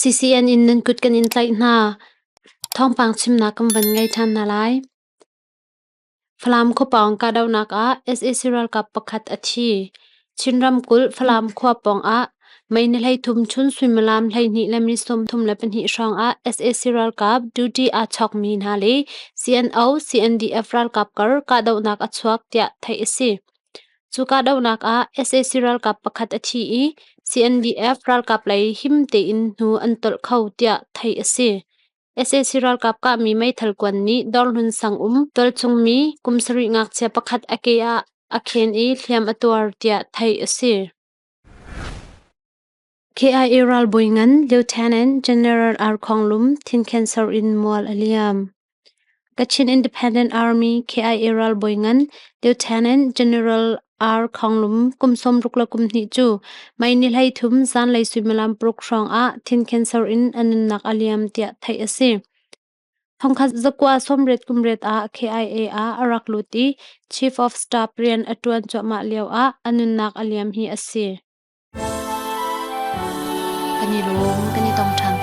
CCN in nan kut kan in tlaih hna. Thawngpang chimnak kan van ngei ṭhan hna lai. Falam khuapawng kahdohnak ah sac ralkap pakhat a thi. Chin ramkulh Falam khua pawng ah May ni 13 chun suimilam 12 le minute 32 hrawng ah sac ralkap duty aa chawkmi hna le CNO, CNDF ralkap kar kahdohnak a chuak tiah theih a si. Cu kahdohnak ah sac ralkap pakhat a thi i CNDF ralkap lei him tein hnu an tolh kho tiah theih a si. Sac ralkap kahmi meithal kuan nih Dawrhlun sang um tualchungmi kum sarih ngakchia pakhat a ke ah a khen i hliam a tuar tiah theih a si. KIA ralbawi ngan Lieutenant General Ar Khong Lum thin cancer in mual a liam. Kachin Independent Army KIA ralbawi ngan Lieutenant General Ar Khong Lum kum 60 le kum hnih cu May ni 13 zanlei suimilam paruk hrawng ah thin cancer in a nunnak a liam tiah theih a si. Thongkhat zakua sawmriat kumriat ah KIA ah a rak lut i Chief of Staff rian a ṭuan cuahmah lio ah a nunnak a liam hi a si. Kan i lawm, kan i tong ṭhan.